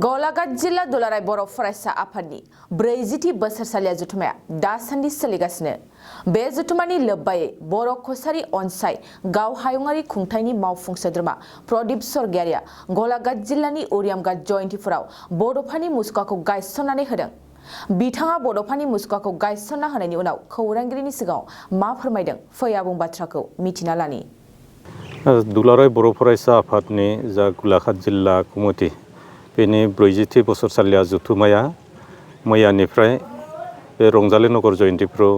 गलाघाट जिल्ला दुलाराय बर' फरायसा आफादनि 40थि बोसोरसालिया जथुमाया दासान्दि सोलिगासिनो। बे जथुमानि लोब्बायै बर' कसारी अनसाय गाव हायुङारि खुंथायनि मावफुं सोद्रोमा प्रदीप सरगियारिया गलाघाट जिल्लानि उरियामघाट जयन्तीफोराव बड'फानि मुसुखाखौ गायसननानै होदों। बिथाङा बड'फानि मुसुखाखौ गायसनना होनायनि उनाव खौरांगिरिनि सिगाङाव मा फोरमायदों फै आबुं बाथ्राखौ मिथिना लानि। दुलाराय बर' फरायसा आफादनि जा गलाघाट जिल्ला कमिटि बेनि 40थि बोसोरसालिया जथुमाया मैयानिफ्राय बे रंजालि नगर जयन्तीफ्राव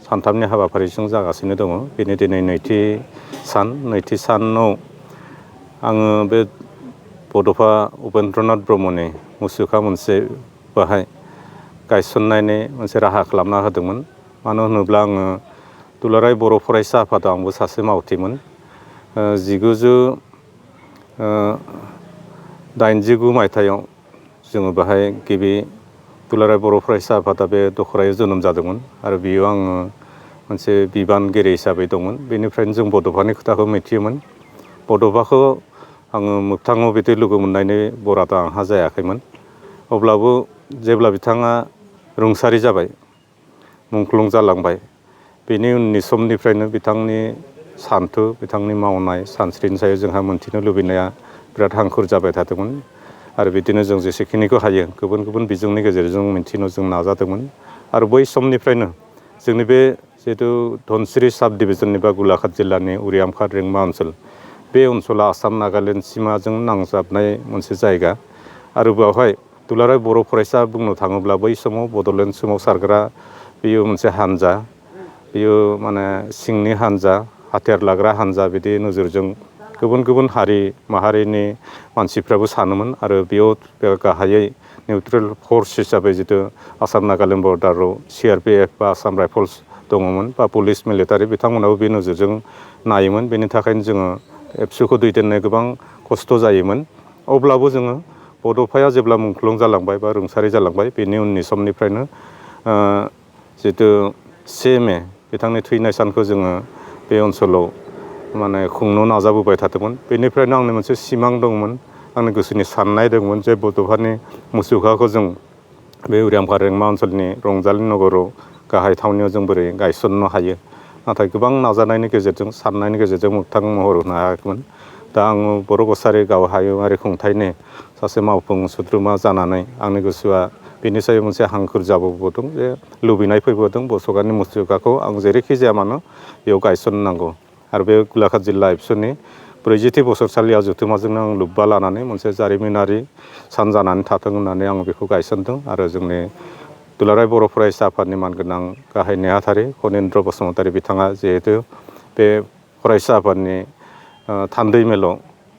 सानथामनि हाबाफारिजों जागासिनो दङ। बेनि दिनै नैथि सानाव आङो बे बड'फा उपेन्द्रनाथ ब्रह्मनि मुसुखा मोनसे बाहाय गायसननायनि मोनसे राहा खालामना होदोंमोन। मानो होनोब्ला आङो दुलाराय बर' फरायसा आफादाव आंबो सासे मावथिमोन। 1989 मायथाइयाव जोङो बाहाय गिबि दुलाराय बर' फरायसा आफादा बे दखरायाव जोनोम जादोंमोन आरो बेयाव आङो मोनसे बिबानगिरि हिसाबै दंमोन। बेनिफ्रायनो जों बड'फानि खोथाखौ मिथियोमोन। बड'फाखौ आङो मोगथाङाव बिदि लोगो मोननायनि बरादा आंहा जायाखैमोन। अब्लाबो जेब्ला बिथाङा रुंसारि जाबाय, मुंख्लं जालांबाय, बेनि उननि समनिफ्रायनो बिथांनि सान्थौ, बिथांनि मावनाय सानस्रिनि सायाव जोंहा मोनथिनो लुबैनाया बिराद हांखुर जाबाय थादोंमोन आरो बिदिनो जों जेसेखिनिखौ हायो गुबुन गुबुन बिजोंनि गेजेरजों मिन्थिनो जों नाजादोंमोन। आरो बै समनिफ्रायनो जोंनि बे जिहेतु धनसिरि साब डिभिजननि बा गलाघाट जिल्लानि उरियामघाट रेंमा ओनसोल, बे ओनसोला आसाम नागालेण्ड सिमाजों नांजाबनाय मोनसे जायगा आरो बेवहाय दुलाराय बर' फरायसा बुंनो थाङोब्ला बै समाव बड'लेण्ड सोमावसारग्रा बेयो मोनसे हान्जा, बेयो माने सिंनि हान्जा, हाथियार लाग्रा हान्जा बिदि नोजोरजों गुबुन गुबुन हारि माहारिनि मानसिफ्राबो सानोमोन आरो बेयाव गाहायै निउट्रेल फर्स हिसाबै जितु आसाम नागालेण्ड बर्डाराव CRPF बा आसाम राइफल्स दङमोन बा पुलिस मिलिटारि बिथांमोनाबो बे नोजोरजों नायोमोन। बेनि थाखायनो जोङो एबसुखौ दैदेननो गोबां खस्थ' जायोमोन। अब्लाबो जोङो बड'फाया जेब्ला मुंख्लं जालांबाय बा रुंसारि जालांबाय, बेनि उननि समनिफ्रायनो जितु 1 मे बिथांनि थैनाय सानखौ जोङो बे ओनसोलाव माने खुंनो नाजाबोबाय थादोंमोन। बेनिफ्रायनो आंनि मोनसे सिमां दंमोन, आंनि गोसोनि साननाय दंमोन जे बड'फानि मुसुखाखौ जों बे उरियामघाट रेंमा ओनसोलनि रंजालि नगराव गाहाय थावनियाव जों बोरै गायसननो हायो। नाथाय गोबां नाजानायनि गेजेरजों, साननायनि गेजेरजों मोगथां महर होनो हायाखैमोन। दा आङो बर' कसारी गाव हायुङारि खुंथायनि सासे मावफुं सोद्रोमा जानानै आंनि गोसोआ बेनि सायाव मोनसे हांखुर जाबोदों जे लुबैनाय फैबोदों बड'फानि मुसुखाखौ आं जेरैखि जाया मानो बेयाव गायसननांगौ। आरो बे गलाघाट जिल्ला एबसुनि 40थि बोसोरसालिया जथुमाजोंनो आं लोब्बा लानानै मोनसे जारिमिनारि सान जानानै थाथों होननानै आं बेखौ गायसनदों। आरो जोंनि दुलाराय बर' फरायसा आफादनि मानगोनां गाहाय नेहाथारि खनिन्द्र बसुमतारी बिथाङा जिहेतु बे फरायसा आफादनि थान्दै मेलाव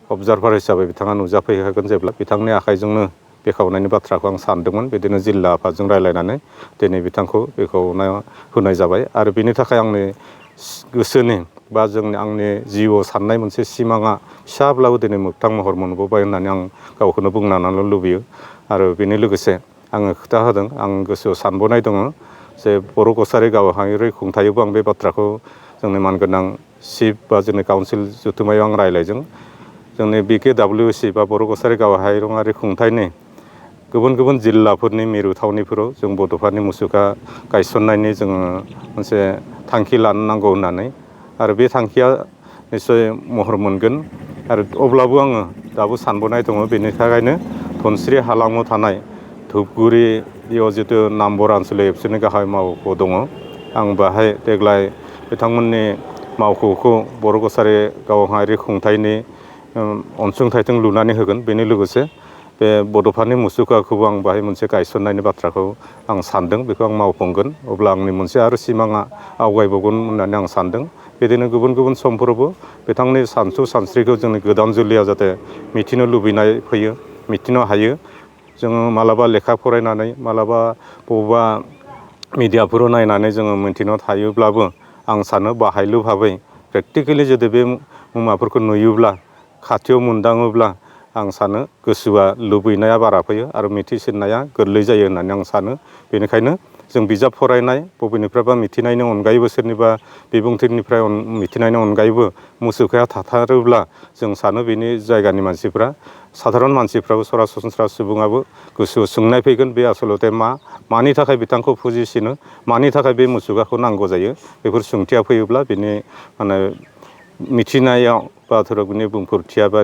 अबजारभार हिसाबै बिथाङा नुजाफैखागोन, जेब्ला बिथांनि आखाइजोंनो बेखेवनायनि बाथ्राखौ आं सानदोंमोन। बिदिनो जिल्ला आफादजों रायज्लायनानै दिनै बिथांखौ बेखेवना होनाय जाबाय। आरो बेनि थाखाय आंनि गोसोनि बा आंनि जिउआव साननाय मोनसे सिमाङा फिसाब्लाबो दिनै मोगथां महर मोनबोबाय होननानै आं गावखौनो बुंनानै लुबैयो। आरो बेनि लोगोसे आङो खोथा होदों, आं गोसोआव सानबोनाय दङ जे बर' कसारी गाव हायुङारि खुंथायावबो आं बे बाथ्राखौ जोंनि मानगोनां चिफ बा जोंनि काउन्सिल जथुमायाव आं रायज्लायदों। जोंनि BKWC बा बर' कसारी गाव हायुङारि खुंथायनि गुबुन गुबुन जिल्लाफोरनि मिरु थावनिफोराव जों बड'फानि मुसुखा गायसननायनि जोङो मोनसे थांखि लानो नांगौ होननानै। आरो बे थांखिया निस्सय महर मोनगोन। आरो अब्लाबो आङो दाबो सानबोनाय दङ, बेनि थाखायनो धनसिरि हालामाव थानाय धुपगुरियाव जितु नामबर आनसलिक एबसुनि गाहाय मावख' दङ, आं बाहाय देग्लाय बिथांमोननि मावख'खौ बर' कसारी गावारि खुंथायनि अनसुंथाइजों लुनानै होगोन। बेनि लोगोसे बे बड'फानि मुसुखाखौबो आं बाहाय मोनसे गायसननायनि बाथ्राखौ आं सानदों, बेखौ आं मावफुंगोन। अब्ला आंनि मोनसे आरो सिमाङा आवगायबावगोन होननानै आं सानदों। बिदिनो गुबुन गुबुन समफोरावबो बिथांनि सानसु सानस्रिखौ जोंनि गोदान जोलैया जाहाथे मिथिनो लुबैनाय फैयो, मिथिनो हायो। जोङो मालाबा लेखा फरायनानै, मालाबा बबेबा मिडियाफोराव नायनानै जोङो मिथिनो थायोब्लाबो आं सानो बाहायलु भाबै प्रेक्टिकेलि जुदि बे मुवाफोरखौ नुयोब्ला, खाथियाव मोनदाङोब्ला आं सानो गोसोआ लुबैनाया बारा फैयो आरो मिथिसिननाया गोरलै जायो होननानै आं सानो। बेनिखायनो जों बिजाब फरायनाय बबेनिफ्रायबा मिथिनायनि अनगायैबो, सोरनिबा बिबुंथिनिफ्राय मिथिनायनि अनगायैबो मुसुखाया थाथारोब्ला जों सानो बेनि जायगानि मानसिफ्रा साधारन मानसिफ्राबो सरासनस्रा सुबुङाबो गोसोआव सोंनाय फैगोन बे आसलते मानि थाखाय बिथांखौ फुजिसिनो मानि थाखाय बे मुसुखाखौ नांगौ जायो बेफोर सोंथिया फैयोब्ला बिनि माने मिथिनायाव बा धोरोमनि बुंफोरथिया बा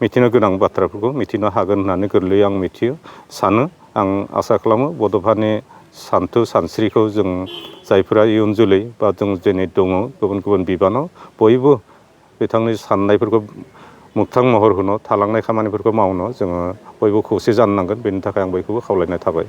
मिथिनो गोनां बाथ्राफोरखौ मिथिनो हागोन होननानै गोरलैयै आं सानो आं आसा खालामो बड'फानि सानथौ सानस्रिखौ जों जायफोरा इयुन जोलै बा जों दिनै दङ गुबुन गुबुन बिबानाव बयबो बिथांनि साननायफोरखौ मोगथां महर होनो थालांनाय खामानिफोरखौ मावनो जोङो बयबो खौसे जानो नांगोन बेनि थाखाय आं बयखौबो खावलायनाय थाबाय।